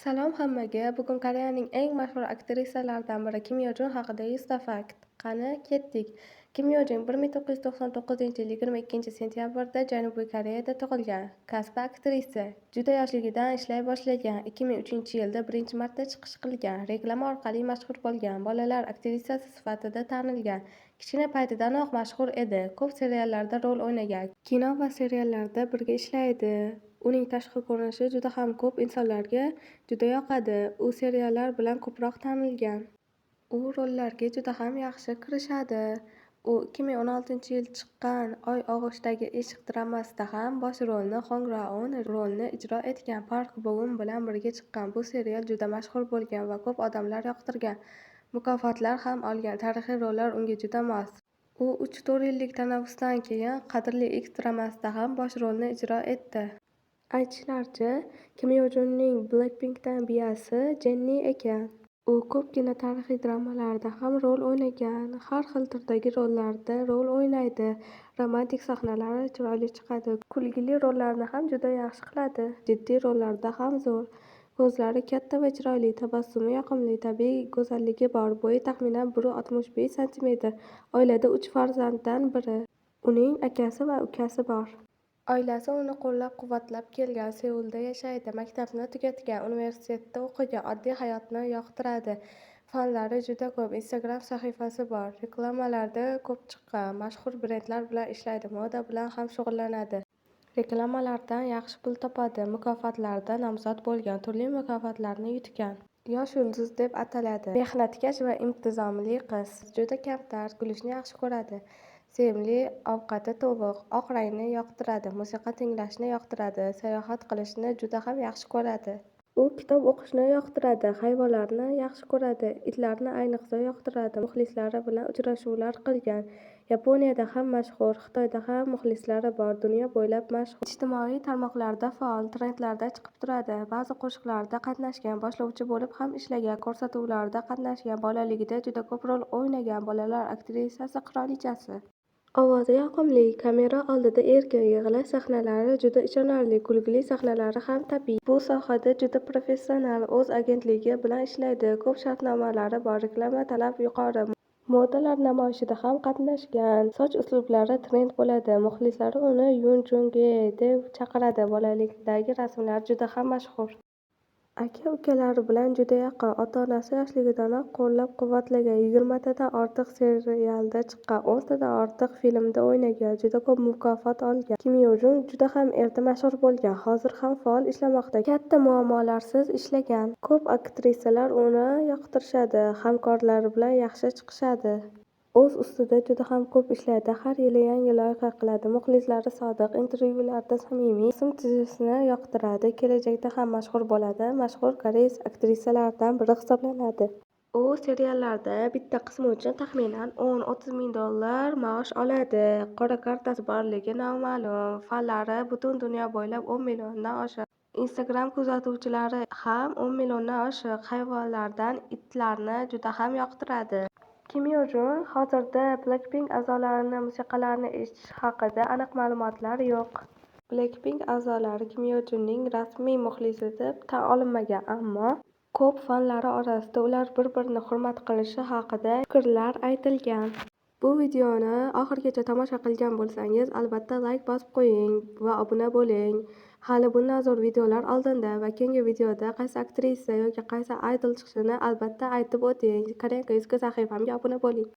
Salom hammaga. Bugun Koreyaning eng mashhur aktrisalaridan biri Kim Yo Jong haqida 100 ta fakt. Qani, ketdik. Kim Yo Jong 1999-yil 22-sentyabrda Janubiy Koreyada tug'ilgan. Kasbi aktrisa. Juda yoshligidan ishlay boshlagan. 2003-yilda birinchi marta chiqish qilgan. Reklama orqali mashhur bo'lgan. Bolalar aktrisasi sifatida tanilgan. Kichkina paytidanoq mashhur edi. Ko'p seriallarda rol o'ynagan. Kino va seriallarda birga ishlaydi. Uning tashqi ko'rinishi juda ham ko'p insonlarga juda yoqadi. U seriallar bilan ko'proq tanilgan. U rollarga juda ham yaxshi kirishadi. U 2016-yil chiqqan "Oy og'ushidagi ishq" dramasida ham bosh rolni Hong Ra-on rolini ijro etgan. Park Bo-gum bilan birga chiqqan bu serial juda mashhur bo'lgan va ko'p odamlar yoqtirgan. Mukofotlar ham olgan. Tarixiy rollar unga juda mos. U 3-4 yillik tanaffusdan keyin "Qadrli X" dramasida ham bosh rolni ijro etdi. Aytishlaricha, Kim Yo Jongning Blackpink'dan biyasi Jenni ekan. U ko'pgina tarixiy dramalarda ham rol o'ynagan. Har xil turdagi rollarda rol o'ynaydi. Romantik sahnalari chiroyli chiqadi. Kulgili rollarni ham juda yaxshi qiladi. Jiddiy rollarda ham zo'r. Ko'zlari katta va chiroyli, tabassumi yoqimli, tabiiy go'zalligi bor. Bo'yi taxminan 1,65 santimetr. Oilada uch farzanddan biri. Uning akasi va ukasi bor. Oilasi uni qo'llab-quvvatlab kelgan. Seulda yashaydi. Maktabni tugatgan, universitetda o'qigan. Oddiy hayotni yoqtiradi. Fanlari juda ko'p. Instagram sahifasi bor. Reklamalarda ko'p chiqqan. Mashhur brendlar bilan ishlaydi. Moda bilan ham shug'ullanadi. Reklamalardan yaxshi pul topadi. Mukofotlarda nomzod bo'lgan. Turli mukofotlarni yutgan. Yosh yulduz deb ataladi. Mehnatkash va intizomli qiz. Juda kamtar, kulishni yaxshi ko'radi. Sevimli ovqati tovuq. Oq rangni yoqtiradi. Musiqa tinglashni yoqtiradi. Sayohat qilishni juda ham yaxshi ko'radi. U kitob o'qishni yoqtiradi. Hayvonlarni yaxshi ko'radi. Itlarni ayniqsa yoqtiradi. Muxlislari bilan uchrashuvlar qilgan. Yaponiyada ham mashhur, Xitoyda ham muxlislari bor. Dunyo bo'ylab mashhur. Ijtimoiy tarmoqlarda faol, trendlarda chiqib turadi. Ba'zi qo'shiqlarda qatnashgan, boshlovchi bo'lib ham ishlagan, ko'rsatuvlarda qatnashgan. Bolaligida juda ko'p rol o'ynagan. Bolalar aktrisasi qirolichasi. Ovozi yoqimli, kamera oldida erkin, yig'lash sahnalari juda ishonarli, kulgili sahnalari ham tabiiy. Bu sohada juda professional, o'z agentligi bilan ishlaydi, ko'p shartnomalari bor, reklama talab yuqori. Modalar namoyishida ham qatnashgan. Soch uslublari trend bo'ladi. Muxlislari uni Yun Jung Ge deb chaqiradi. Bolalikdagi rasmlari juda ham mashhur. Aka-ukalari bilan juda yaqin. Ota-onasi yoshligidanoq qo'llab-quvvatlagan. 20 tadan ortiq serialda chiqqan, 10 tadan ortiq filmda o'ynagan, juda ko'p mukofot olgan. Kim Yo Jong juda ham erta mashhur bo'lgan. Hozir ham faol ishlamoqda. Katta muammolarsiz ishlagan. Ko'p aktrisalar uni yoqtirishadi, hamkorlari bilan yaxshi chiqishadi. O'z ustida juda ham ko'p ishlaydi. Har yili yangi loyiha qiladi. Muxlislari sodiq, intervyularda samimiy, rasm chizishni yoqtiradi. Kelajakda ham mashhur bo'ladi. Mashhur koreys aktrisalaridan biri hisoblanadi. U seriallarda bitta qismi uchun taxminan 10-30 ming dollar maosh oladi. Qora kartasi borligi noma'lum. Fanlari butun dunyo bo'ylab 10 milliondan oshiq. Instagram kuzatuvchilari ham 10 milliondan oshiq. Hayvonlardan itlarni juda ham yoqtiradi. Kim Yo Jong hozirda Blackpink a'zolarining musiqalarini eshitish haqida aniq ma'lumotlar yo'q. Blackpink a'zolari Kim Yo Jongning rasmiy muxlisi deb tan olinmagan, ammo ko'p fanlari orasida ular bir-birini hurmat qilishi haqida fikrlar aytilgan. Bu videoni oxirigacha tomosha qilgan bo'lsangiz, albatta layk bosib qo'ying va obuna bo'ling. Hali bundan zo'r videolar oldinda va keyingi videoda qaysi aktrisa yoki qaysi idol chiqishini albatta aytib o'ting. Koreanka 100 sahifamga obuna bo'ling.